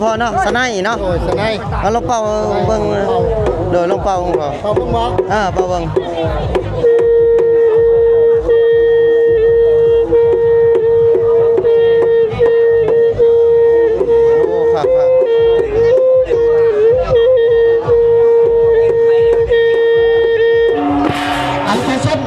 ພໍເນາະ ສະໄນເນາະ ໂດຍ ສະໄນ ເອົາລອງເປົ່າເບິ່ງ ໂດຍ ລອງເປົ່າເບິ່ງ ເປົ່າເບິ່ງບໍ່ ເອີ ເປົ່າເບິ່ງ ໂອ້ ຄັກໆ ອັນກະສົນ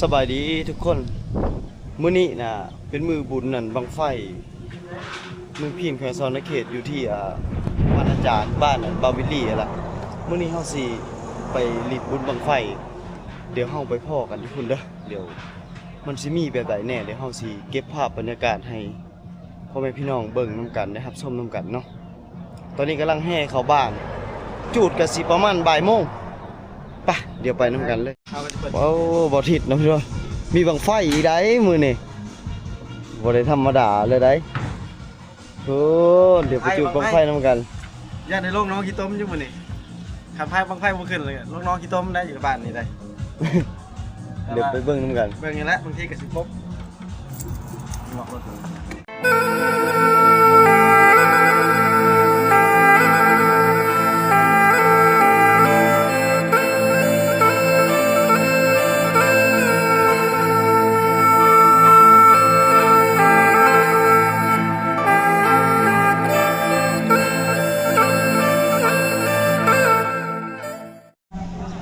ສະບາຍດີທຸກຄົນ ມື້ນີ້ນະ ເປັນມື້ບຸນນັ້ນ ບັ້ງໄຟ ເມືອງພີນ ແຂວງສະຫວັນນະເຂດ ຢູ່ທີ່ ອ່າ ບ້ານອາຈານ ບ້ານ ອ່າ ບ່າວວິລລີຫັ້ນລະ. ມື້ນີ້ເຮົາຊິໄປຫຼິ້ນບຸນບັ້ງໄຟ ດຽວເຮົາໄປພໍ້ກັນຢູ່ພຸ້ນເດີ. ດຽວມັນຊິມີແບບໃດແດ່ ດຽວເຮົາຊິເກັບພາບບັນຍາກາດໃຫ້ພໍ່ແມ່ພີ່ນ້ອງເບິ່ງນຳກັນ ໄດ້ຮັບຊົມນຳກັນເນາະ. ຕອນນີ້ກຳລັງແຫ່ເຂົ້າບ້ານ ຈູດກະຊິປະມານບ່າຍໂມງ. ໄປ ດຽວໄປນຳກັນເລີຍ. ໂອ້ ບໍ່ທິດເນາະພີ່ນ້ອງ ມີບັ້ງໄຟອີກໃດ໋ມື້ນີ້ ບໍ່ໄດ້ທຳມະດາເລີຍໃດ໋. ໂອ້ ດຽວໄປຈູດບັ້ງໄຟນຳກັນ. ຢ້ານໄດ້ລົງໜອງຂີ້ຕົມຢູ່ມື້ນີ້ ຄັນພາຍບັ້ງໄຟບໍ່ຂຶ້ນເລີຍ ລົງໜອງຂີ້ຕົມໄດ້ຢູ່ບ້ານນີ້ໄດ໋. ດຽວໄປເບິ່ງນຳກັນ ເບິ່ງນີ້ແຫຼະ ບາງທີກະຊິພົບ.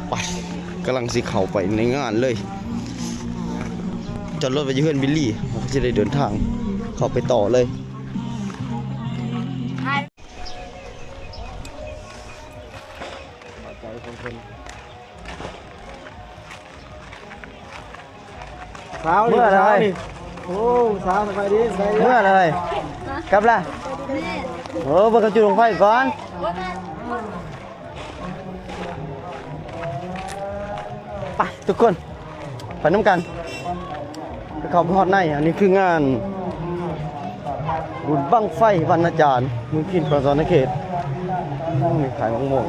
ໄປ ກຳລັງຊິເຂົ້າໄປໃນງານເລີຍ ຈອດລົດໄວ້ຢູ່ເຮືອນບິລລີ ເຮົາກະຊິໄດ້ເດີນທາງເຂົ້າໄປຕໍ່ເລີຍ. ສາວນີ້ ເມື່ອລະ ສາວນີ້ ໂອ້ ສາວ ສະບາຍດີ ສະບາຍດີ ເມື່ອລະ ກັບລະ ໂອ້ ເບິ່ງເຂົາຈູດບັ້ງໄຟກ່ອນ. ໄປທຸກຄົນ ໄປນຳກັນ ເຂົ້າໄປຮອດໃນ. ອັນນີ້ຄືງານບຸນບັ້ງໄຟວັນອາຈານ ເມືອງພີນ ແຂວງສະຫວັນນະເຂດ. ມີຂາຍໝາກມ່ວງ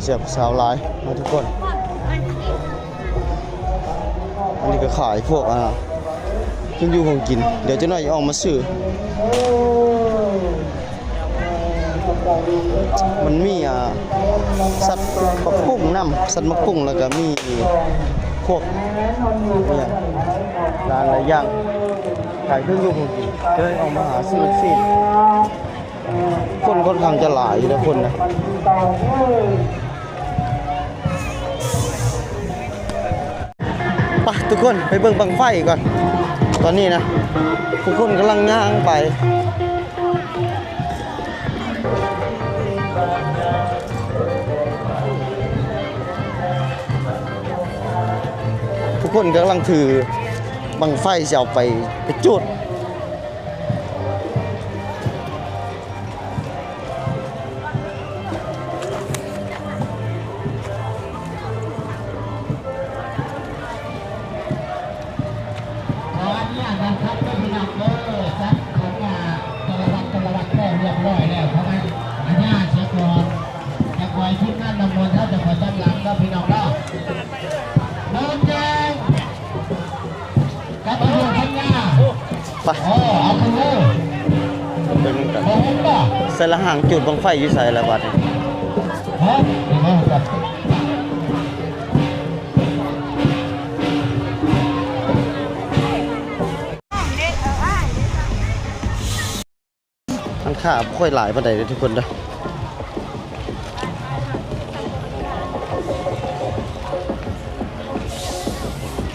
ແຊບ ສາວຫຼາຍເນາະທຸກຄົນ. ອັນນີ້ກະຂາຍພວກ ອ່າ ເຄື່ອງຢູ່ຂອງກິນ ດຽວຈັກໜ້ອຍອອກມາຊື້. ມັນມີ ອ່າ ສັດໝາກປຸ້ງນຳ ສັດໝາກປຸ້ງ ແລ້ວກະມີພວກ ອີ່ຫຍັງ ຫຼາຍຢ່າງ ຂາຍເຄື່ອງຢູ່ຂອງກິນ ກະເລີຍອອກມາຫາຊື້ລູກຊີ້ນ. ຄົນຂ້ອນຂ້າງຈະຫຼາຍຢູ່ເດີ ຄົນນະ. ໄປທຸກຄົນ ໄປເບິ່ງບັ້ງໄຟກ່ອນ. ຕອນນີ້ນະ ທຸກຄົນກຳລັງຍ່າງໄປ ທຸກຄົນກຳລັງຖືບັ້ງໄຟ ຊິເອົາໄປ ໄປຈູດ. ຂໍອະນຸຍາດນຳຄັບເດີພີ່ນ້ອງເດີ ຈັດຂັນໝາກແຕ່ລະວັດແຕ່ລະວັດແລ້ວຮຽບຮ້ອຍແລ້ວ ຂໍອະນຸຍາດເສຍກ່ອນ ຈະຄ່ອຍທີມງານນ້ຳມົນເຮົາຈະຄ່ອຍຕາມຫຼັງເດີພີ່ນ້ອງເດີ ໂອເຄ ໄປ ໄປນຳກັນ ໃສ່ລະຫາງຈູດບັ້ງໄຟຢູ່ໃສລະບາດນີ້? ຮ້ານຄ້າບໍ່ຄ່ອຍຫຼາຍປານໃດເດີທຸກຄົນເດີ.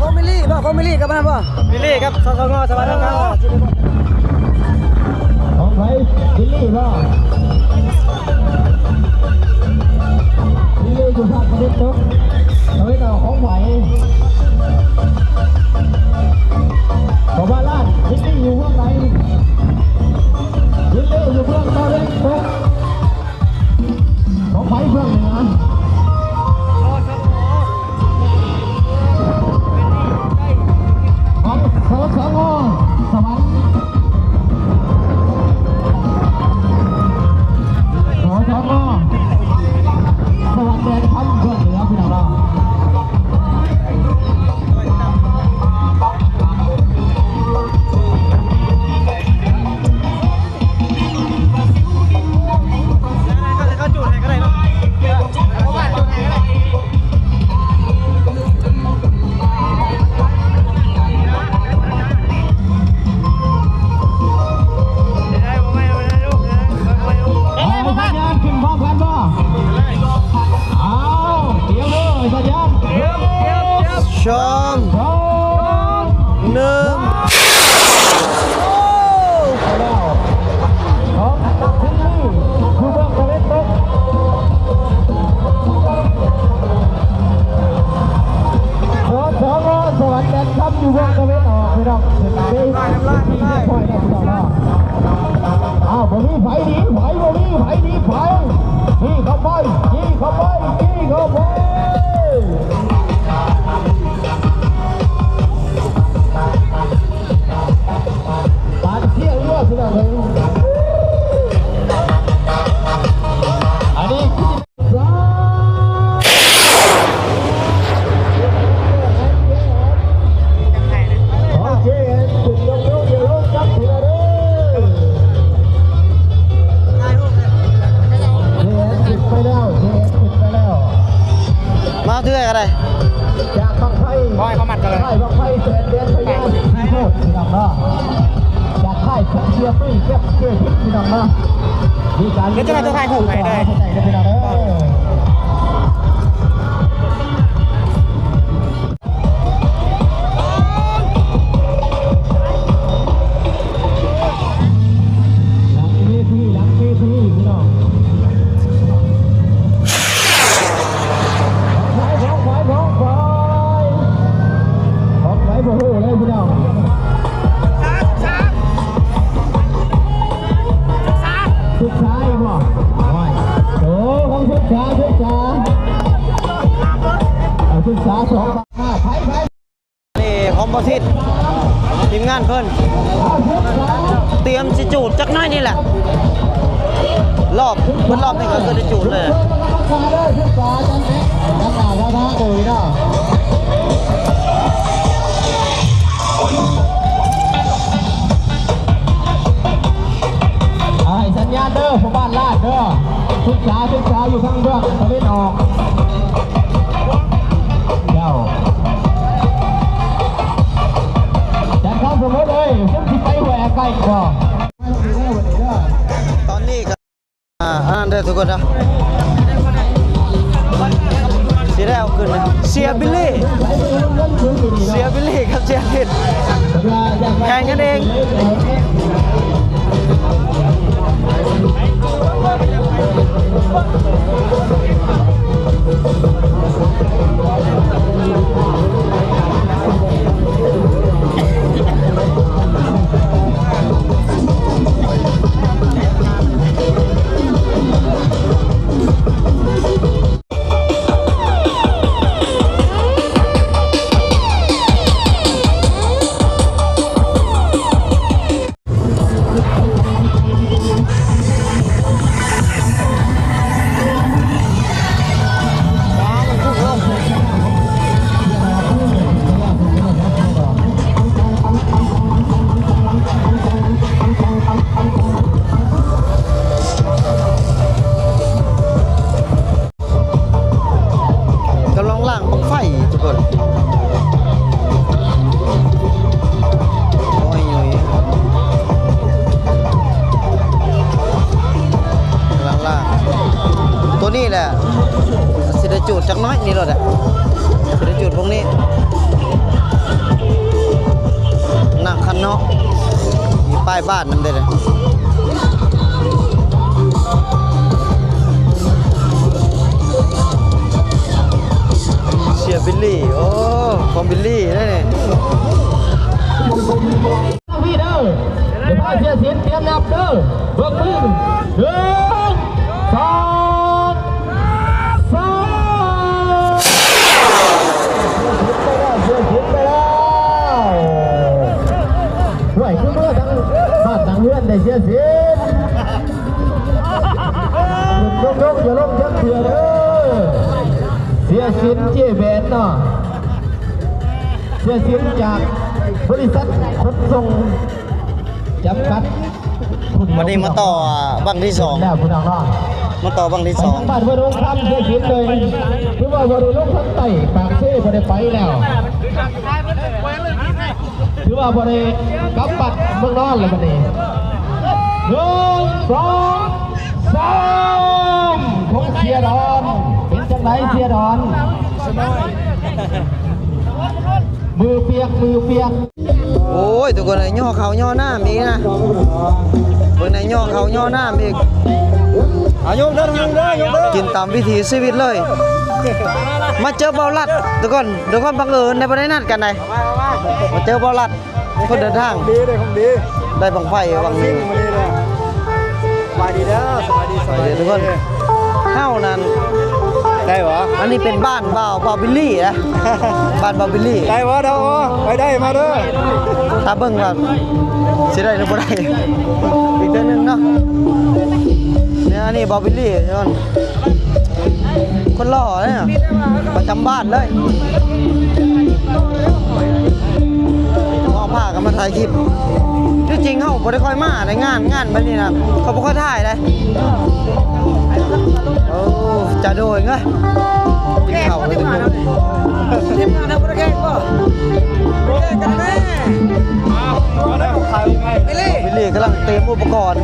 ຂອງມິລລີບໍ່? ຂອງມິລລີກັບອັນນັ້ນບໍ່? ມິລລີກັບ ສສງ ສະຫວັນນະເຂດ. ຂອງໃຜ? ບິລລີບໍ່? ບິລລີຢູ່ພາກຕາເວັນຕົກ ຕາເວັນອອກຂອງໃຜ? ຂອງບາລານ. ບິລລີຢູ່ເບື້ອງໃດ? ບິລລີຢູ່ເບື້ອງຕາເວັນຕົກ. ຂອງໃຜເບື້ອງເໜືອ? ຂອງ ສສງ ສະຫວັນ ສສງ ສະຫວັນແດນຄຳ ເບື້ອງເໜືອ ພີ່ນ້ອງເນາະ. ເອົາ ສັນຍານຂຶ້ນພ້ອມກັນບໍ່? ເອົາ ຕຽມເດີ ສັນຍານ ສອງ ສອງ ໜຶ່ງ. ໂອ້ ໄປແລ້ວ ຂອງ ສສງ ສະຫວັນແດນຄຳ ຢູ່ເບື້ອງຕາເວັນອອກ ພີ່ນ້ອງ ເປັນທີ່ຮຽບຮ້ອຍແລ້ວ ພີ່ນ້ອງເນາະ. ອ້າວ ບໍ່ມີໃຜໜີໃຜ ບໍ່ມີໃຜໜີໃຜ ຈີ່ເຂົ້າໄປ ຈີ່ເຂົ້າໄປ ຈີ່ເຂົ້າໄປ. ເປັນພະຍານທີ່ໂຫດ ພີ່ນ້ອງເນາະ ຈາກຄ້າຍເຊຍຕຸ້ຍກັບເຈພິດ ພີ່ນ້ອງເນາະ ມີການ ເຮັດຈັ່ງໃດຕ້ອງຖ່າຍຮູບໃຫ້ເດີ້ ເຂົ້າໃຈເດີ້ ພີ່ນ້ອງເດີ້. ຫຼັງເວທີ ຫຼັງເວທີ ພີ່ນ້ອງ ຂອງໃຜ ຂອງໃຜ ຂອງໃຜ ຂອງໃຜ ຂອງໃຜບໍ່ຮູ້ເລີຍ ພີ່ນ້ອງ. ສຶກສາ ສຶກສາ ສຶກສາອີກບໍ່? ໂອ້ຍ ໂອ້ ຂອງສຶກສາ ສຶກສາ ເອົາ ສຶກສາສອງ ໃຜ ໃຜ ນີ້ຂອງບໍ່ສິດ ທີມງານເພິ່ນຕຽມຊິຈູດຈັກໜ້ອຍນີ້ແຫຼະ ລອບ ເບິດລອບນີ້ກໍຄືໄດ້ຈູດເລີຍ. ໃຫ້ສັນຍານເດີ້ ພໍ່ບ້ານລາດເດີ້ ສຶກສາ ສຶກສາຢູ່ທາງເບື້ອງຕາເວັນອອກ. ເຈົ້າ ຈັດຄຳສົມມຸດເອີຍ ຊຸມຊິໄປຫ້ວຍອາໄກບໍ່? ຕອນນີ້ກໍ ອ່າ ອັນນັ້ນເດີ້ທຸກຄົນເດີ້ ຊິໄດ້ເອົາຄືນນະ ເຊຍບິລລີ ເຊຍບິລລີກັບເຊຍເພັດ ແຂ່ງກັນເອງ. ກຳລັງລ້າງບັ້ງໄຟທຸກຄົນ ໂອ້ຍ ກຳລັງລ້າງ ໂຕນີ້ແຫຼະ ຊິໄດ້ຈູດຈັກໜ້ອຍນີ້ໂລດແຫຼະ ຊິໄດ້ຈູດພວກນີ້ ໜັກຄັນເນາະ ມີປ້າຍບ້ານນຳເດ້. ເຊຍບິລລີ ໂອ້ ຂອງບິລລີເດ້ນີ້ ພີ່ເດີ ດຽວພາເຊຍສິນຕຽມນັບເດີ ເບິ່ງມື ໜຶ່ງ ສອງ ສາມ ເຊຍສິນໄປແລ້ວ ເຊຍສິນໄປແລ້ວ ຫ້ວຍ ຄືເມືອທັງບ້ານທັງເຮືອນໄດ້ເຊຍສິນ. ຍົກໆ ຢ່າລົງຈັກເທື່ອເດີ ເຊຍສິນ ເຈແບນເນາະ ເຊຍສິນຈາກບໍລິສັດຂົນສົ່ງຈຳກັດ. ບັດນີ້ມາຕໍ່ບັ້ງທີສອງແລ້ວ ພີ່ນ້ອງເນາະ ມາຕໍ່ບັ້ງທີສອງ ໄປທາງບ້ານເພິ່ນໂຮງຄຳ ເຊຍສິນເລີຍ ຖືວ່າບໍ່ໄດ້ລົງທາງໃຕ້ ປາກເຊບໍ່ໄດ້ໄປແລ້ວ. ຖືວ່າບໍ່ໄດ້ກັບບ້ານເມືອງນອນແລ້ວບັດນີ້ ໜຶ່ງ ສອງ ສາມ ຂອງເຊຍດອນ ເປັນຈັ່ງໃດເຊຍດອນ ມືປຽກ ມືປຽກ. ໂອ້ຍ ທຸກຄົນເອີຍ ຍໍເຂົ້າຍໍນ້ຳອີກນະ ເບິ່ງນະ ຍໍເຂົ້າຍໍນ້ຳອີກ ເອົາ ຍົກເດີ ຍົກເດີ ຍົກເດີ ກິນຕາມວິຖີຊີວິດເລີຍ ມາເຈີເບົາລັດ ທຸກຄົນ ດ້ວຍຄວາມບັງເອີນໄດ້ ບໍ່ໄດ້ນັດກັນໃດ ມາເຈີເບົາລັດ ຄົນເດີນທາງ ດີ ໄດ້ຂອງດີ ໄດ້ບັ້ງໄຟບັ້ງນີ້ ສະບາຍດີເດີ ສະບາຍດີ ສະບາຍດີ ສະບາຍດີທຸກຄົນ ເຮົານັ້ນ ໄດ້ບໍ່? ອັນນີ້ເປັນບ້ານບ່າວ ບ່າວບິລລີນະ ບ້ານບ່າວບິລລີ ໄດ້ບໍ່? ໄດ້ບໍ່? ໄປໄດ້ມາເດີ ຖ້າເບິ່ງວ່າຊິໄດ້ຫຼືບໍ່ໄດ້ ອີກເທື່ອໜຶ່ງເນາະ ນີ້ ອັນນີ້ບ່າວບິລລີທຸກຄົນ. ຄົນຫຼໍ່ເດ້ ປະຈຳບ້ານເລີຍ ເອົາຜ້າກັນມາຖ່າຍຄລິບ ທີ່ຈິງເຮົາບໍ່ໄດ້ຄ່ອຍມາໃນງານ ງານແບບນີ້ນະ ເຂົາບໍ່ຄ່ອຍຖ່າຍເດ້ ໂອ້ ຈະໂດຍເງາະ ກິນເຂົ້າເລີຍທຸກຄົນ. ທີມງານເຮົາບໍ່ໄດ້ແຂ່ງບໍ່? ບໍ່ໄດ້ແຂ່ງກັນແມ່. ວິລລີ ວິລລີກຳລັງເຕຣຽມອຸປະກອນ.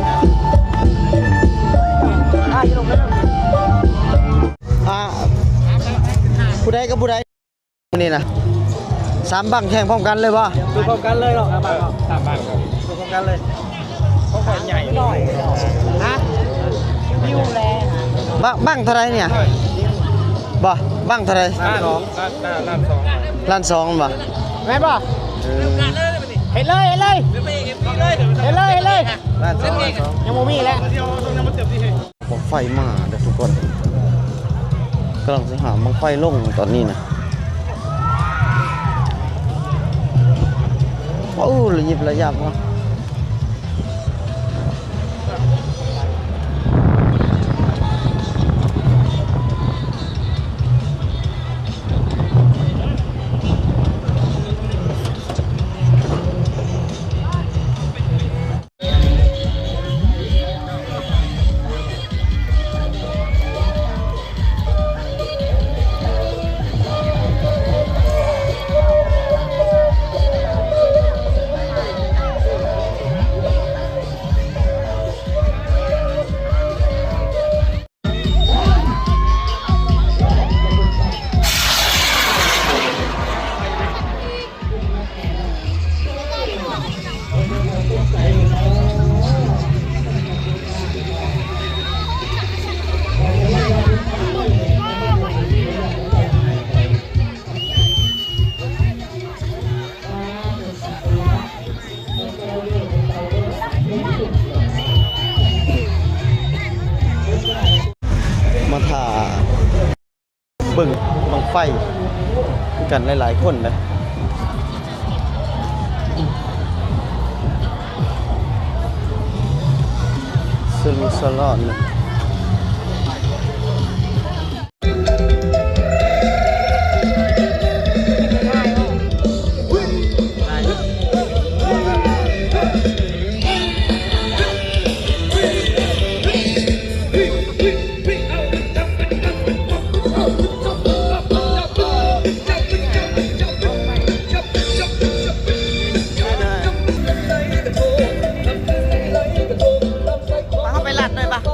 ອ່າ ຜູ້ໃດກັບຜູ້ໃດ? ນີ້ນະ ສາມບັ້ງແຂ່ງພ້ອມກັນເລີຍບໍ່? ຄືພ້ອມກັນເລີຍເນາະ ສາມບັ້ງເນາະ ສາມບັ້ງ ຄືພ້ອມກັນເລີຍ. ຂອງຂ້ອຍໃຫຍ່ ຮະ? ບັ້ງ ບັ້ງເທົ່າໃດນີ້? ບໍ່ ບັ້ງເທົ່າໃດ? ລ້ານສອງ ລ້ານສອງ ລ້ານສອງບໍ່? ແມ່ນບໍ່? ເອີ ເຮັດເລີຍ ເຮັດເລີຍ ເຮັດເລີຍ ເຮັດເລີຍ ລ້ານສອງ ລ້ານສອງ ຍັງບໍ່ມີແຫຼະ. ບັ້ງໄຟມາເດີທຸກຄົນ ກຳລັງຊິຫາມບັ້ງໄຟລົງຕອນນີ້ນະ. ໂອ້ ລະຍິບລະຍັບເນາະ. ມາຖ້າເບິ່ງບັ້ງໄຟຄືກັນຫຼາຍໆຄົນເດ້ ສະຫຼຸສະຫຼອນ. ເຮົາໄປລັດເລີຍປະ ເຮົ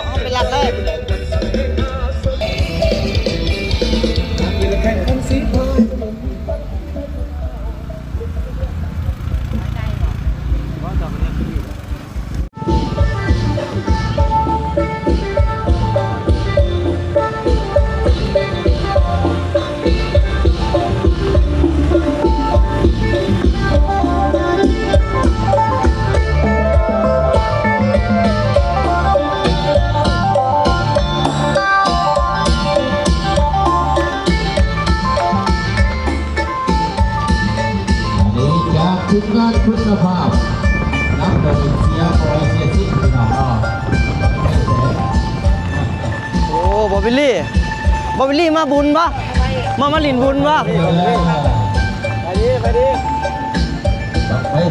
າ ເຮົາໄປລັດເລີຍ. ອັນນີ້ຈາກທີມງານຄຸນນະພາບ ນຳໂດຍເຊຍ ບໍ່ເຊຍຊິດ ພີ່ນ້ອງເນາະ. ໂອ້ ບອບບິລລີ ບອບບິລລີ ມາບຸນບໍ່? ມາ ມາຫຼິ້ນບຸນບໍ່? ເອີ ໄປດີ ໄປດີ.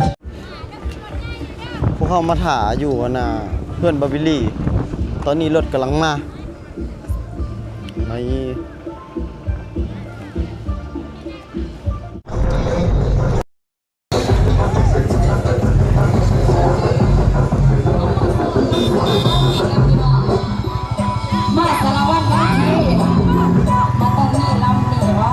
ພວກເຮົາມາຖ້າຢູ່ ອັນນ່າ ເຮືອນບອບບິລລີ ຕອນນີ້ລົດກຳລັງມາ ໃນ ມາສາລະວັນ ມາຕອນນີ້ລຳນີ້ເນາະ.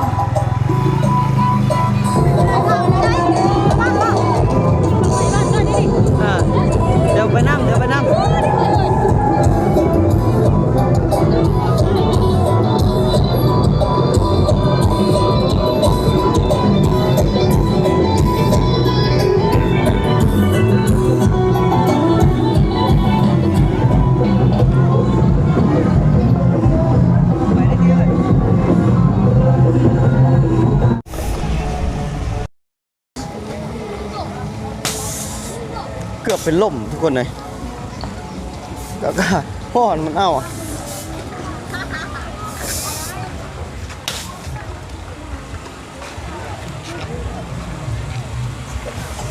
ອ່າ ດຽວໄປນຳ ດຽວໄປນຳ. ເກືອບເປັນລົມທຸກຄົນເລີຍ ອາກາດຮ້ອນມັນເອົາ.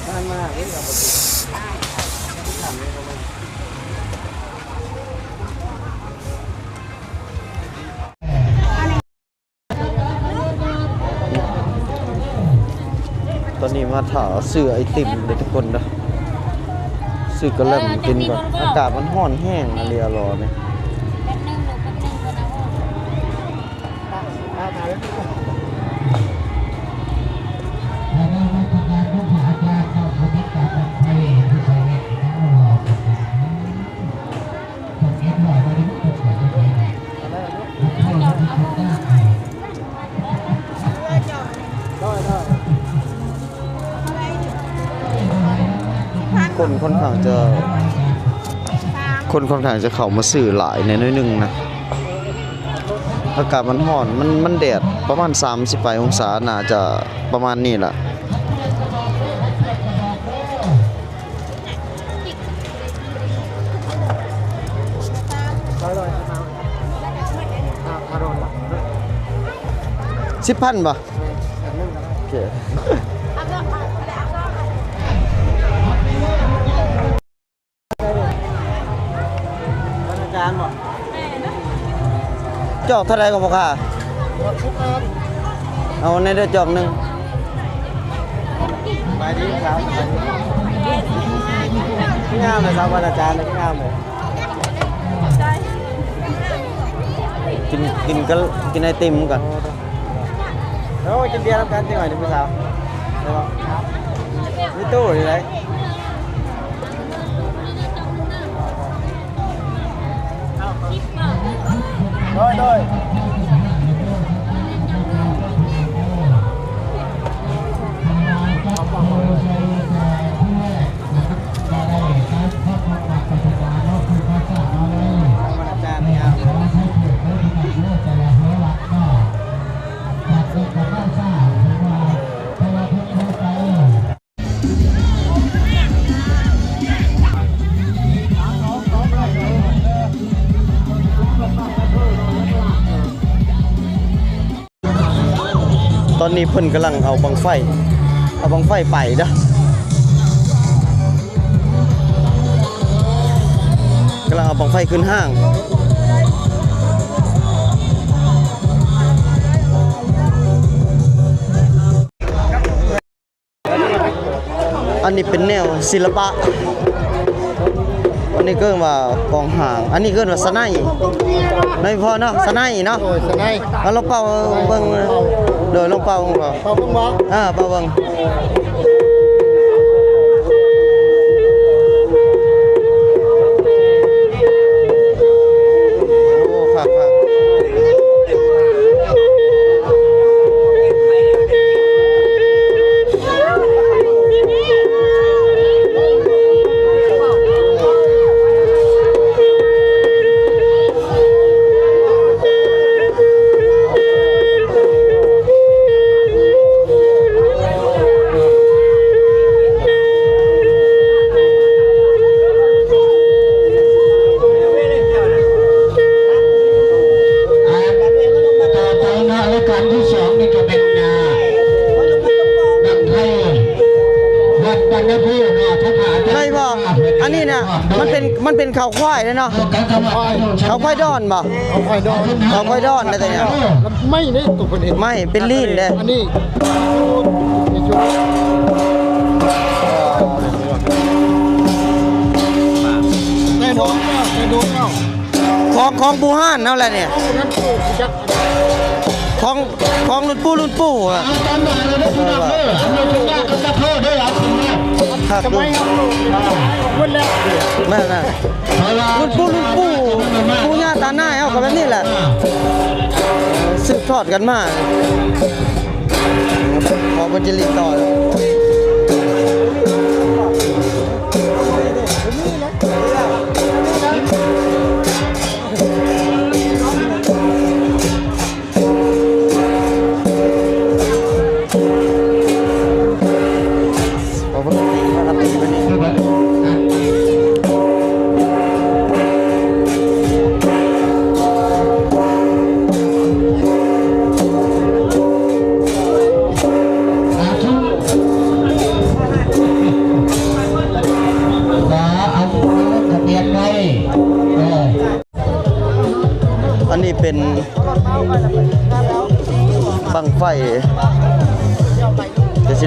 ຜ່ານມາເດ້ ເຮົາບໍ່ຖືກ ຜ່ານມາປະມານ ຕອນນີ້ມາຖ້າຊື້ໄອຕິມເດີທຸກຄົນເດີ ຊື້ກະແລັມກິນກ່ອນ. ອາກາດມັນຮ້ອນແຮງອີ່ຫຼີຫຼໍນີ້. ຄົນຂ້ອນຂ້າງຈະ ຄົນຂ້ອນຂ້າງຈະເຂົ້າມາຊື້ຫຼາຍແດ່ໜ້ອຍໜຶ່ງນະ. ອາກາດມັນຮ້ອນ ມັນ ມັນແດດປະມານສາມສິບປາຍອົງສາ ໜ້າຈະປະມານນີ້ລະ. ສິບພັນບໍ່? ໂອເຄ. ຈອກເທົ່າໃດກໍພໍ່ຄ້າ? ເອົາແດ່ເດີຈອກໜຶ່ງ. ສະບາຍດີສາວ. ງາມເລີຍສາວ ບານອາຈານ ງາມເລີຍ. ກິນ ກິນກະ ກິນໄອຕິມກ່ອນ. ໂອ້ ກິນເບຍນຳກັນຈັກໜ້ອຍໜຶ່ງຜູ້ສາວ. ມີຕູ້ຢູ່ໃດ? ໂດຍ ໂດຍ. ຕອນນີ້ເພິ່ນກຳລັງເອົາບັ້ງໄຟ ເອົາບັ້ງໄຟໄປເດີ ກຳລັງເອົາບັ້ງໄຟຂຶ້ນຫ້າງ. ອັນນີ້ເປັນແນວສິລະປະ ອັນນີ້ເອີ້ນວ່າກອງຫາງ ອັນນີ້ເອີ້ນວ່າສະໄນ ໃນພໍ່ເນາະ ສະໄນເນາະ ໂດຍ ສະໄນ. ເອົາລອງເປົ່າເບິ່ງ ໂດຍ ລອງເປົ່າເບິ່ງ ເປົ່າເບິ່ງບໍ່? ເອີ ເປົ່າເບິ່ງ. ໂອ້ ຄັກໆ. ອ່າ ຕໍ່ໄປເນາະ ລາຍການທີສອງນີ້ກະເປັນ ອ່າ ບັ້ງໄຟວັດບັນນະພູເນາະ ໄດ້ບໍ່? ອັນນີ້ນະ ມັນເປັນ ມັນເປັນເຂົ້າຄວາຍເດ້ເນາະ ເຂົ້າຄວາຍດອນບໍ່? ເຂົ້າຄວາຍດອນ ເຂົ້າຄວາຍດອນໄດ້ແຕ່ ໄມ້ເດ້ ໂຕເພິ່ນເຮັດ ໄມ້ເປັນລີ້ນເດ້ ອັນນີ້ ແຕ່ໂດນແລ້ວ ແຕ່ໂດນແລ້ວ ຂອງ ຂອງບູຮານເຮົາແຫຼະນີ້ ຂອງ ຂອງລຸ້ນປູ່ລຸ້ນປູ່ອະ ຄັກຢູ່ ແມ່ນນະ ລຸ້ນປູ່ລຸ້ນປູ່ ປູ່ຍ່າຕານາຍເຮົາກໍແບບນີ້ແຫຼະ ສືບທອດກັນມາ. ພໍເພິ່ນຈະຫຼິ້ນຕໍ່ ອັນນີ້ເປັນບັ້ງໄຟ ເປັນສິ